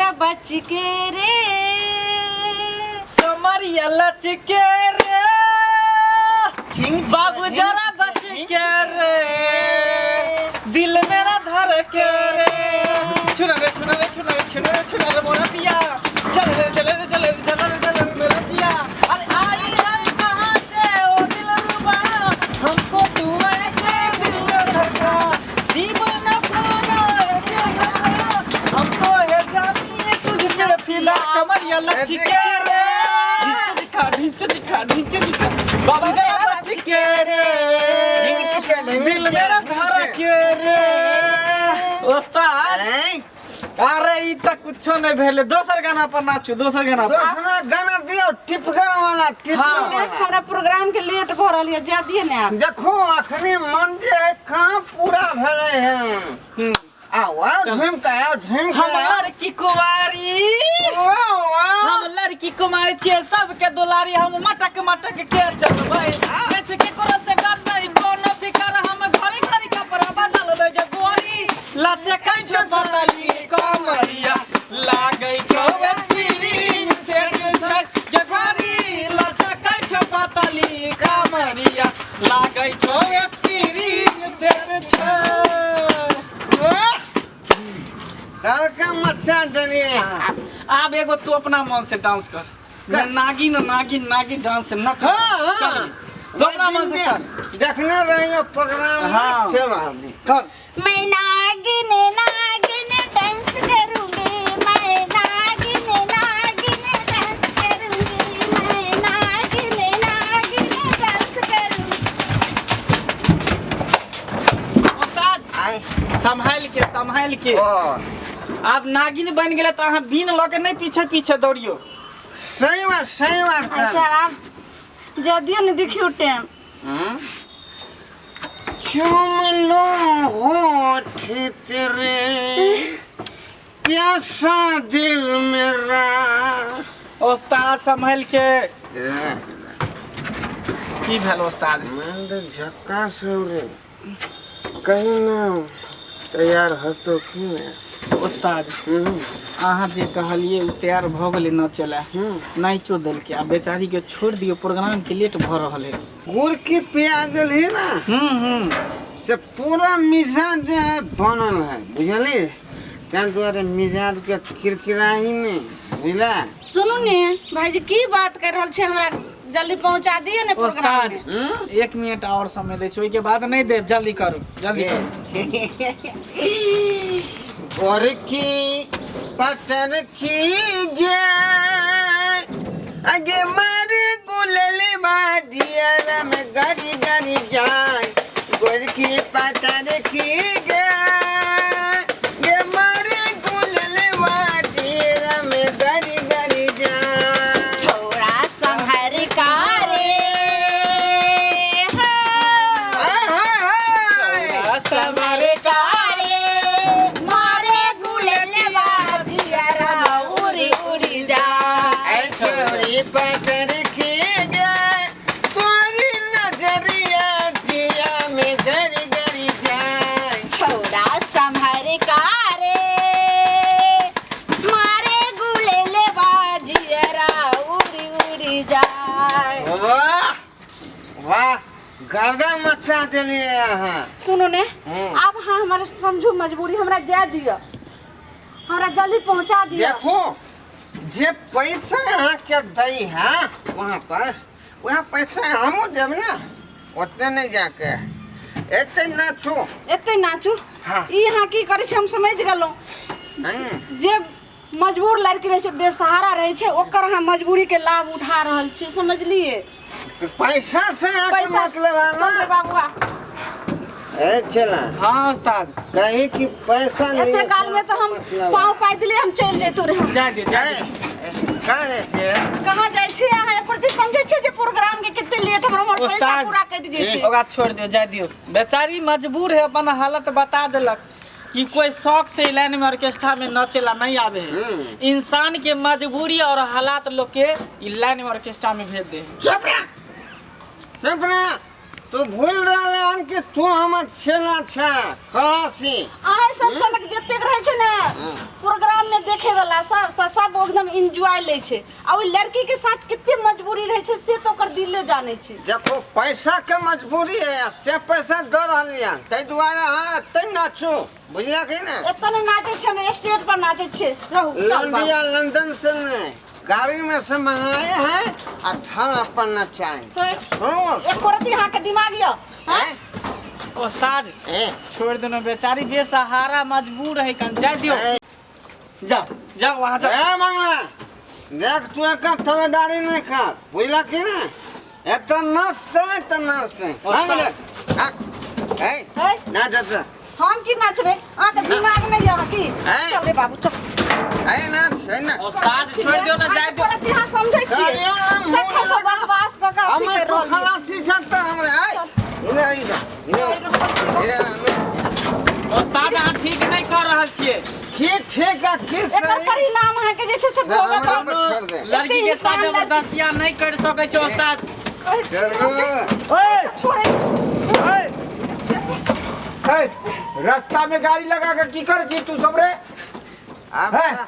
जरा बच के रे। कमरिया लचके रे, बाबू जरा बच के रे, दिल मेरा धर के रे। छुना रे छुना रे छुना रे छुना रे छुना रे मोरा पिया, चल रे चल रे चल रे चल रे चल रे मेरा पिया। अरे आई आई कहाँ से ओ दिल रुबा, हमको तू ऐसे दिल में धक्का, दीवाना खाना ऐसे धक्का, हमको है जाती तुझसे फिदा। कमरिया लचके रे, ढिंच दिखा ढिंच दिखा, बाबू जरा बच के रे, दिल मेरा धर के रे। ओस्ताद अरे ई त कुछो नहीं भेले, दोसर गाना पर नाचू, दोसर गाना पर। दोसरा गाना दियो, टिपगर वाला, टिपगर वाला। हमरा प्रोग्राम के लेट भ रहल ये, जा दिए ने आप। देखो अखनी मन जे है कहाँ पूरा भेलै हन। आओ आओ झूम के आओ, झूम के हम आओ। लड़की कुमारी, वाह, वाह। हम लड़की कुमारी छियै सबके दुलारी, हम मटक मटक के चलबै, बेच के कोनो से डर नहीं कोनो फिकर, हम घड़ी घड़ी कपड़ा बदलबै। जे गोरी लचकै छौ बदली कमरिया, लागै छौ स्प्रिंग सेट छै। जे गोरी लचकै छौ पतली कमरिया, लागै छौ स्प्रिंग सेट छै। हल्का मच्छा देलियै अहाँ। आब एगो तू अपना मन से डांस कर, मैं नागिन नागिन नागिन डांस से नच। हाँ, हाँ। चल, तू अपना मन से कर। देखने रहियो प्रोग्राम में, हाँ। से आदमी कर। मैं नागिन नागिन डांस करूंगी, मैं नागिन नागिन डांस करूंगी, मैं नागिन नागिन डांस करूंगी। उस्ताद आय संभाल के, संभाल के। ओ आब नागिन बन गेलै तऽ अहाँ बीन लऽ के नहि पीछे पीछे दौड़ियौ। सही बात, सही बात। अच्छा आप जदियो ने देखियो टाइम। चूम लो होठ तेरे, प्यासा दिल मेरा। उस्ताद संभाल के। की भेल उस्ताद? मन झक्कास हो रे, कहीं ना तैयार हतो की ने। उस्ताद अहाँ जे कहलिए ओ तैयार भऽ गेलै नचै लए, नाचियो देलकै। आ बेचारी के छोड़ि दियौ, प्रोग्राम के लेट भऽ रहल है। गुड़ की पिया देलही ना, हम्म। से पूरा मिजाज जे है बनल है, बुझली? ताहि दुआरे मिजाज के किरकिराही नहीं, बुझला? सुनू ने भाईजी, की बात कर रहल छी, हमरा जल्दी पहुंचा दियो ने प्रोग्राम उस्ताद में। एक मिनट और समय दै छी, ओहिके बाद नहीं देब। जल्दी करू, जल्दी करू। गोरकी पतर की गे अगे मारे गुलल बादिया में गरी गरी जाए। गोरकी पतर की गे गे मारे गुलल बादिया में गरी गरी जाए। छोड़ा संहर कारे हो। हाय हाय हाय। समर कारे मारे गुलल बादिया उड़ी उड़ी जाए। ऐ छोरी पतर की गे तोरी नजरिया जिया में गरी गरी जाए। छोड़ा संहर कारे मारे गुलेल बाजियरा उड़ी उड़ी जाए। वाह वाह, गर्दा मचा देलिए अहाँ। सुनू ने, हम्म। आब अहाँ हमर समझू मजबूरी, हमरा जाय दिअ, हमरा जल्दी पहुंचा दिअ। देखो जे पैसा अहाँ के दै है वहाँ पर, वहाँ पैसा हमहूँ देब ना, ओतने नहीं जाके एते नाचू। एते नाचू? हाँ। ई अहाँ की करै छी हम समझ गेलहुँ। जे मजबूर लड़की रहै छै, बेसहारा रहै छै, ओकर अहाँ मजबूरी के लाभ उठा रहल छी, समझलिए? पैसा से अहाँके पैसा मतलब है चल रे ना? बाबुआ। ए चला। हाँ उस्ताद। कहीं कि पैसा नहीं एते काल में तो हम मतलब पाँव पाइ दिले हम चलि जैतु रहे। जा दे, जा दे। कहाँ से? कहाँ जाइ छी अहाँ? एक प्रति समझै छियै जे प्रोग्राम के कते लेट, हमर पैसा उस्ताद। पूरा कटि जेतै। ओकरा छोड़ दियो, जा दियो, बेचारी मजबूर है, अपन हालत बता देलक कि कोई शौक से ई लाइन में ऑर्केस्ट्रा में नचेला नहीं आवे है। इंसान के मजबूरी और हालात लोग के ई लाइन में ऑर्केस्ट्रा में भेज दे है। चुप रह, चुप रह। तू भूल रहल हन कि तू हमर छेना छे खलासी। अहाँ सब सनक जतेक रहै छै ने प्रोग्राम में देखे वाला सब सब सब एकदम एंजॉय लै छै आ ओहि लड़की के साथ कते मजबूरी रहै छै से तऽ ओकर दिले जानै छै। देखो पैसा के मजबूरी है से पैसा दऽ रहलियै हन ताहि दुआरे अहाँ एते नाचू, बुझलियै कि ने? एतऽ नहि नाचै छियै, हम स्टेज पर नाचै छियै। रहू चल बाबू। लौंडिया लंदन से नहीं गाड़ी में से मंगाए हैं और थाना पर नचाए। तो सुनो एको रत्ती अहाँके दिमाग यऽ? हैं? उस्ताद ए, छोड़ देना, बेचारी बेसहारा मजबूर है, कन जाय दियो। ए, जाओ जाओ वहां जाओ। ए मंगला देख तू एक थमेदारी नहीं खा, बुझला कि ने? एत नाचते त नाचते मंगला ए ए? ना जाते। हम की नाचबै? अहाँके दिमाग नहि यऽ की? ए? चल रे बाबू चल। ए नाच ए नाच। उस्ताद छोड़ दियो ना, जाय दियो। अहाँके रत्ती अहाँ समझै छियै? अरे, हम तखन से बकवास कऽ कऽ अथी हमर करि तू रहल छियै। खलासी छ त हमरे ए इधर इधर इधर इधर। उस्ताद अहाँ ठीक नहीं कर रहल छियै। की ठीक आ की एकर सही? परिणाम अहाँके जे छै से ना, भोगऽ हमरा पड़त। पर छोड़ दे। लड़की के साथ इंसान जबरदस्तियां नहीं कर सकै छै उस्ताद। चलो। ओए छोड़े। ओए ए, रास्ता में गाड़ी लगा के की कर छी तू सब रे? आप हैं?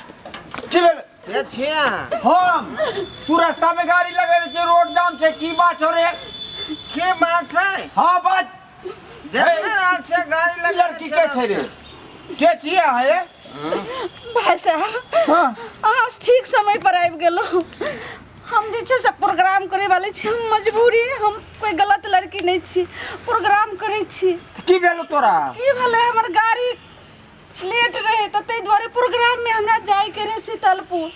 की भेल? के छियै अहाँ? हम तू रास्ता में गाड़ी लगेने छी, रोड जाम छै, की बात छौ रे? की बात है? हाँ बात देख नहि रहल छियै गाड़ी ई लगेने लड़की के छै रे? के छियै अहाँ ये? भाई साहब हाँ अहाँ ठीक समय पर आबि गेलहुँ। हम जे छै से प्रोग्राम करे वाले छी, हम मजबूरी, हम कोई गलत लड़की नहीं छी, प्रोग्राम करै छी। तऽ की भेल तोरा? की भेलै, हमर गाड़ी लेट रहे तऽ ताहि दुआरे प्रोग्राम में हमरा जायके रहे शीतलपुर।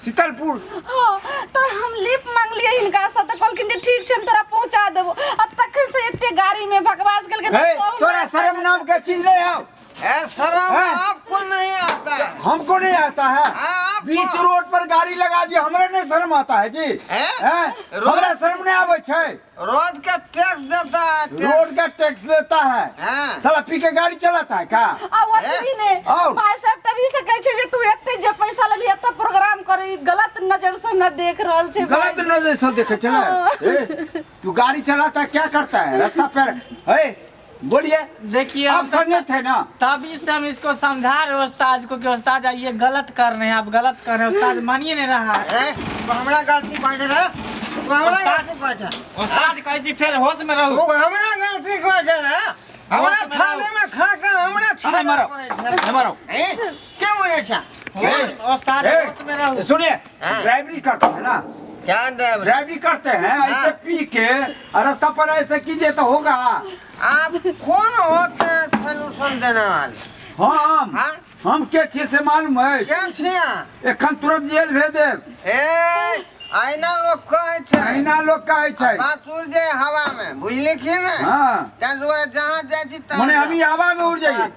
शीतलपुर? हाँ, तऽ हम लिफ्ट मांगलियै हिनकासँ तऽ कहलखिन जे ठीक छै हम तोरा पहुँचा देबो, आ तखन से एते गाड़ी में बकवास केलखिन। हे, तोरा शर्म नाम के चीज नहीं हौ? ए शर्म हैं? आपको नहीं आता है। हमको नहीं आता है? हाँ, आपको। बीच रोड पर गाड़ी लगा दी, हमरे नहीं शर्म आता है जी? हैं? हैं? रोड- हमरा शर्म नहीं आवे छै। रोड का टैक्स देता है, टैक्स। रोड का टैक्स देता है। हाँ। साला पी के गाड़ी चलाता है का? आ ओतबी ने और? भाई साहब तभी से कहै छै जे तू एते जे पैसा लेबही एते प्रोग्राम करे, ई गलत नजर से हमरा देख रहल छै गलत भाई। नजर से देखे चला। ए, तू गाड़ी चलाता है, क्या करता है रास्ता पर? ए, बोलिए। देखिए आप हम तो संगे थे ना, तभी से हम इसको समझा रहे उस्ताद को कि उस्ताद ये गलत कर रहे हैं, आप गलत कर रहे हैं। उस्ताद मानिए नहीं रहा है। ए, तू हमरा गलती कहै छै रे? तू हमरा उस्ताद- गलती कहै छै? उस्ताद कहै छी फेर होश में रहू। तू हमरा गलती कहै छै रे? हमरा होश में थाने में खा के हमरा छेड़ा मारो। करै छै। ए, मारो। ए, के बोलै छै? उस्ताद ए, होश में रहू। सुनिए, हाँ। ड्राइवरी करते हैं ना? क्या ड्राइवर? ड्राइवरी करते हैं, ऐसे पी के और रास्ता पर ऐसे कीजिए तो होगा। आप कौन होते हैं सोल्यूशन देने वाले? हम हाँ? हम के छी से मालूम है? के छियै? एखन तुरंत जेल भेज देब। ए आईना लोग कहै छै। अहिना लोग कहै छै। बात उड़ जाए हवा में, बुझली कि ने? हाँ। ताहि दुआरे जहाँ जाइ छी तहाँ मने हम ही हवा में उड़ जाइए।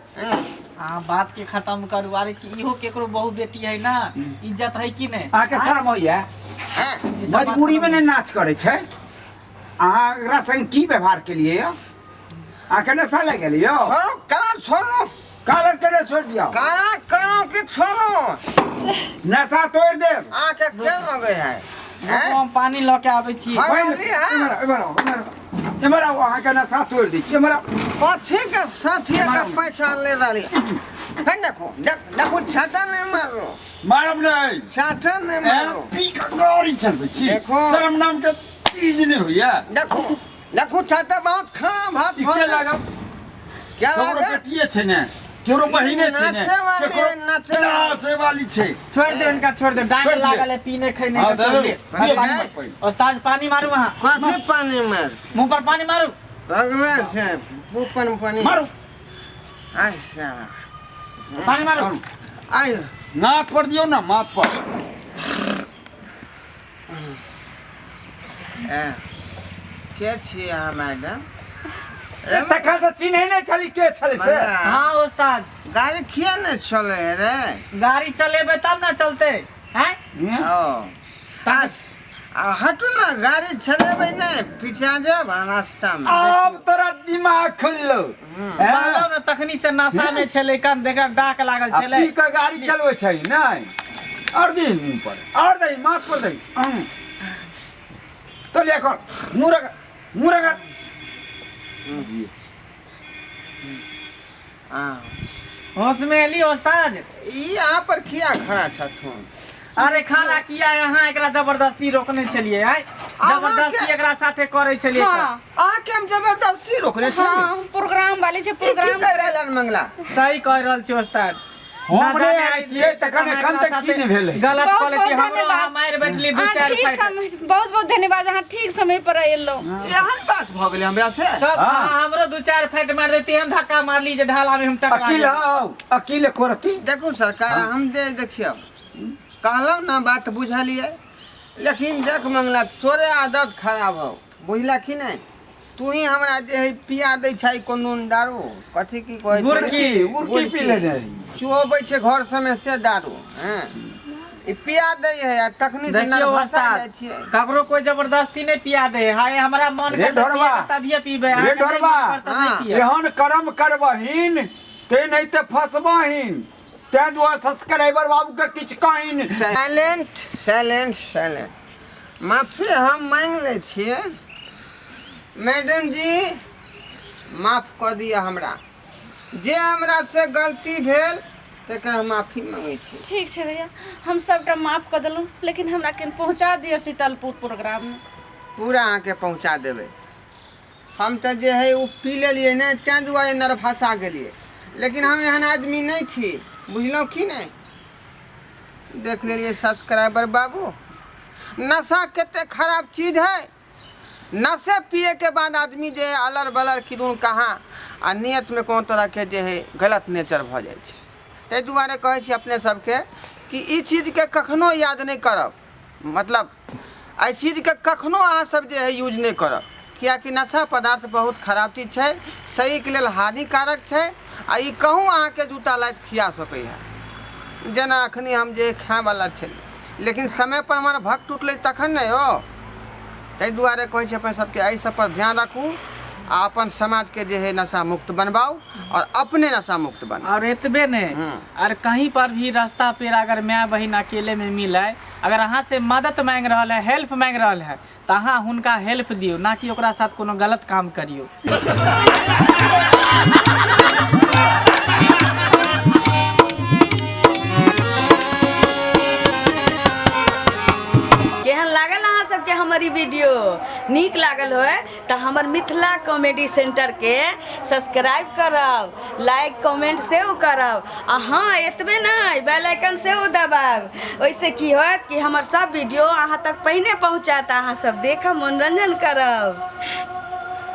हाँ बात के खत्म करू। अरे कि इहो केकरो बहु बेटी है ना, इज्जत है कि नहीं? अहाँके शर्म होइया? हैं? ई सब बात मजबूरी में ने नाच करै छै। अहाँ एकरा संग की व्यवहार केलियै यौ? अहाँके नशा लागि गेलै यौ? छोड़ू, कान छोड़ू। कालर केने छोड़ि दियौ। कान करो कि छोड़ू? नशा तोड़ि देब। अहाँके के लगै है? हैं? हम पानी लऽ के आबै छी। हाँ। एम्हर वाली है? एम्हर आउ, एम्हर आउ। एम्हर आउ, अहाँके नशा तोड़ि दै छी। एम्हर आउ। कथी के साथी के पहचान ले रहली है? देखो देख देखो, छाता नहीं मारो। मारब नहि। छाता नहीं मारो। पी के गाड़ी चलबै छी। देखो। शर्म नाम के चीज नहि होइया। देखो देखो, छाता बहुत खराब भात ई भऽ के गेल। लागब? क्या केकरो लागत? बेटिए छै ने, केकरो बहिने छै ने, नाचे वाली केकरो है, नाचे वाली। नाचे वाली छै। छोड़ दे इनका, छोड़ दे। डांट छोड़ दियौ। लागल है पीने खैने हाँ, के, छोड़ दे दे। दे। पानी है? मार पहिले। उस्ताद पानी मारू अहाँ। कथी पानी मार? मुंह पर पानी मारू। भगला छै ऊपर पानी मारू। आइ साला। पानी मारू। आइ माथ पर दियौ ने, माथ पर। ए, के छियै अहाँ मैडम? तखन से चिन्है नहि छली के छलै से। मंगला, हाँ उस्ताद। गाड़ी किया नहीं चले है रे? गाड़ी चलेबे तब ना चलते हैं। ओ आ हटू ना, गाड़ी चलेबै नहीं, पीछा जाब रास्ता में। आब तोरा दिमाग खुललो। कहलहुँ ने तखनी से नशा में छलै, कन देखा डाक लागल आ छलै। पी के गाड़ी चलबै छै नहि? और दही मुँह पर, और दही माथ पर दही। तो ले कर मुँह रगड़, मुँह रगड़। हाँ। होश में एली उस्ताद? ई यहाँ पर किया खड़ा छथुन? अरे खड़ा किया, यहाँ एकरा जबरदस्ती रोकने छलिए आय, जबरदस्ती एकरा साथे करे छलिए। हाँ। अहाँके हम जबरदस्ती रोकने छलिए? हाँ, हम प्रोग्राम वाले छै। ई की प्रोग्राम कहि रहल मंगला? सही कह रहल छी उस्ताद। हम ना नहि जाने आइतियै तखन अहाँ एखन एकरा तक की साथे नहि भेलै। गलत बहुत कऽ लेती बहुत हमरो, धन्यवाद। अहाँ मारि बैठली दू अहाँ चारि ठीक फाइट। समय, बहुत बहुत धन्यवाद, अहाँ ठीक समय पर एलहुँ। एहन बात भऽ गेलै हमरा से? तब हाँ। अहाँ हमरो दू चारि फाइट मारि देती, हम धक्का मारली जे ढाला में हम टकरा अकील गेली। हौ अकील कोरती। देखू सरकार, हम जे देखियौ कहलहुँ ने बात बुझलियै, लेकिन देख मंगला, तोरे आदत खराब हौ, बुझला कि नहि? तू ही हमरा जे है पिया दै छै कोनो दारू, कथी की कहै छै? गुड़की। उर्की पी लेने रही। चुअबै छै घर सबमे से दारू, हैं, ई पिया दै है आ तखनी से देखियौ नर्वसा उस्ताद, जाइ छियै। ककरो कोई जबरदस्ती नहीं पिया दे हाय, हमरा मन रे करतै ढोरबा। पिएके तभिए पीबै, रे अहाँके नहि ढोरबा। मन करतै नहि हाँ। पियब। एहन कर्म करबहीन ते नहि ते फसबहीन, तें दुआरे सब्सक्राइबर बाबू के किछु कहीन। साइलेंट साइलेंट साइलेंट, माफी हम मांगि लै छियै। मैडम जी, माफ कऽ दिअ हमरा, जे हमरा से गलती भेल तकर हम माफी मांगै छी। ठीक छै भैया, हम सबटा माफ कऽ देलहुँ, लेकिन हमरा कनि पहुँचा दिअ शीतलपुर प्रोग्राममे। पूरा अहाँके पहुँचा देबै। हम तऽ जे है ओ पी लेलियै ने, तेँ दुआरे नरभसा गेलियै, लेकिन हम एहन आदमी नहि छी, बुझलहुँ कि नहि? देख लेलियै सब्सक्राइबर बाबू, नशा कते खराब चीज है। नशे पिए के बाद आदमी जे है अलर बलर किदुन कहाँ आ नियतमे कोनो तरहके जे है गलत नेचर भऽ जाइ छै। ताहि दुआरे कहै छी अपने सबके कि ई चीजके कखनो याद नहि करब, मतलब एहि चीजके कखनो अहाँ सब जे है यूज नहि करब, किएकि नशा पदार्थ बहुत खराब चीज छै, शरीरके लेल हानिकारक छै आ ई कहूँ अहाँके जूता लाति खिया सकै है, जेना अखनी हम जे खायवला छलियै, लेकिन समयपर हमर भक टूटलै तखन ने यौ। ताहि दुआरे कहै छी अपन सबके एहि सबपर ध्यान राखू आ अपन समाजके जे है नशा मुक्त बनबाउ आओर अपने नशा मुक्त बनू। और एतबे नहीं, और कहीं पर भी रास्ता पे अगर माय बहिन अकेले में मिले, अगर अहाँ से मदद मांग रहल है, हेल्प मांग रहल है, तऽ अहाँ हुनका हेल्प दियौ, ना कि ओकरा साथ कोनो गलत काम करियौ। केहन लागल अहाँ सबके हमर ई वीडियो? नीक लागल होय तऽ हमर मिथिला कॉमेडी सेंटरके सब्सक्राइब करब, लाइक कमेंट सेहो करब आ हँ एतबे नहि, बेल आइकन सेहो दबायब। ओहिसँ की होयत कि हमर सब वीडियो अहाँ तक पहिने पहुँचत, अहाँ सब देखब, मनोरंजन करब।